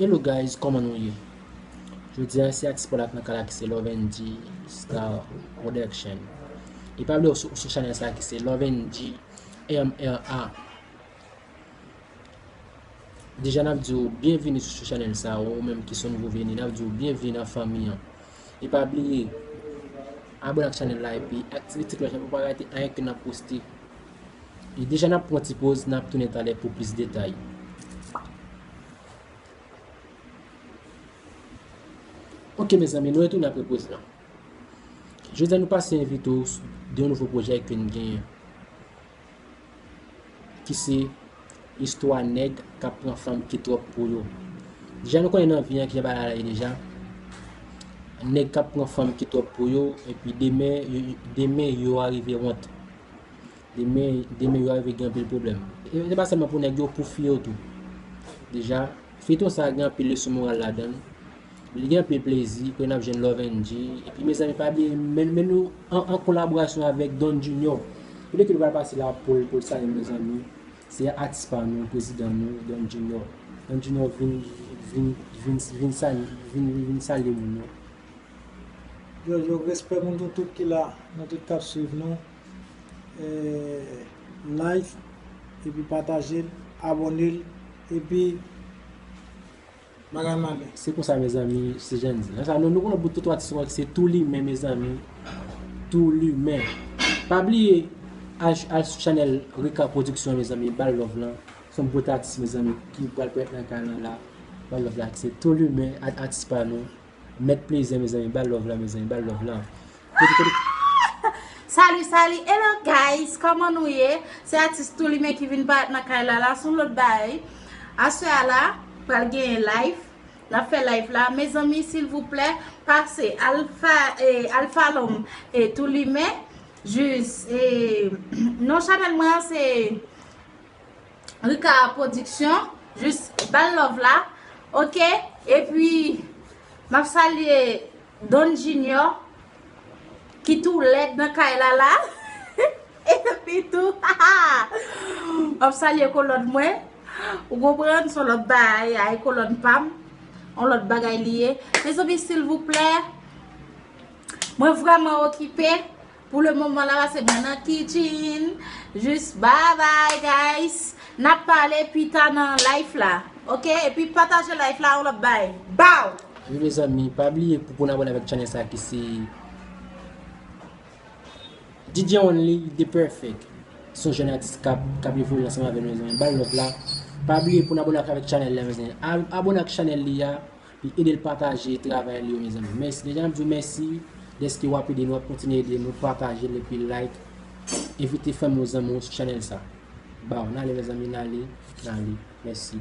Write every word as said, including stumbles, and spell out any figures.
Hello guys, kòman nou ye? Jodi a se atis pa w la k nan kay la ki se Love N G Star Production. E pa bliye w sou, sou chanèl sa ki se Love N G M R A. Deja n ap di w byenvini sou, sou chanèl sa, ou menm ki se yon nouvo vini, n ap di w byenvini nan fanmi an. E pa bliye abòne ak chanèl la epi aktive ti klòch la pou w pa rate anyen ke n ap poste. E deja n ap pran ti poz, n ap tounen talè pou plis detay. Ok mezanmi, nou retounen apre poz lan. Jodi a nou pase envite w de yon nouvo pwojè ke n genyen, ki se istwa nèg k ap pran fanm ki twòp pou yo. Deja nou konnen nan vi an kijan bagay la ye deja. Nèg k ap pran fanm ki twòp pou yo, epi demen, yo- demen yo arive wont. Demen, demen yo arive gen anpil pwoblèm. E se pa sèlman pou nèg yo, pou fi yo tou. Deja, feyton sa gen anpil leson moral ladan l. Li gen anpil plezi, kote n ap jwenn Love N G. Epi mezanmi, pa bliye, men, men nou an, an kolaborasyon avèk Don Junior. Kote ke nou pral pase la pou l, pou l salye mezanmi. Se atis pa nou, prezidan nou, Don Junior. Don Junior vin, vin, vin, vin salye, vin, vin salye moun yo. Yo, yo, respè moun nou tout ki la, nou tout k ap swiv nou. Eh, like, epi pataje l, abòne l, epi bagay male. Se konsa, mezanmi, se jan di. Nan sa, nou, nou konnen bout tout atis nou ki se Toulimen, mezanmi. Toulimen. Pa bliye, al, al sou chanèl Rika Production, mezanmi, ba l love lan. Se yon bout atis, mezanmi, ki pral parèt nan kay lan la. Ba l love la, ki se Toulimen, at-, atis pa nou. Mèt plezi, mezanmi, ba l love la, mezanmi, ba l love la. Kote, kote? Salut, salut, hello guys, kòman nou ye? Se atis Toulimen ki vin parèt nan kay la, la, se yon lòt bagay. Aswè a la, pral genyen live, n ap fè live la. Mezanmi, silvouplè, pase, al fa-, eh, al follow, eh, Toulimen, jis, eh, non chanèl mwen an se Rika Production, jis ba l love la, ok? Epi, m ap salye Don Junior, ki tou lèd nan kay la la. Epi tou, m ap salye kolòn mwen. Ou konprann, se yon lòt bagay, ay kolòn pa m, yon lòt bagay li ye. Mezanmi, silvouplè, mwen vrèman okipe. Pou le moman la, se mwen nan kitchen. Jis bye bye, guys. N ap pale pita nan live la. Ok? Epi pataje live la, yon lòt bay. Bow! Wi, mezanmi, pa bliye pou, pou n abòne avèk chanèl sa ki se D J Only The Perfect. Se yon jèn atis k ap, k ap evolye ansanm avè nou, mezanmi. Ba l love la. Pa bliye pou n abòne avèk chanèl la, mezanmi. A-, abòne ak chanèl li a. Epi ede l pataje travay li yo, mezanmi. Mèsi. Deja n ap di w mèsi dèske w ap ede nou, w ap kontinye ede nou, pataje l epi like. Envite fanmi w, zanmi w sou chanèl sa. Baw, n ale, mezanmi, n ale, n ale. Mèsi.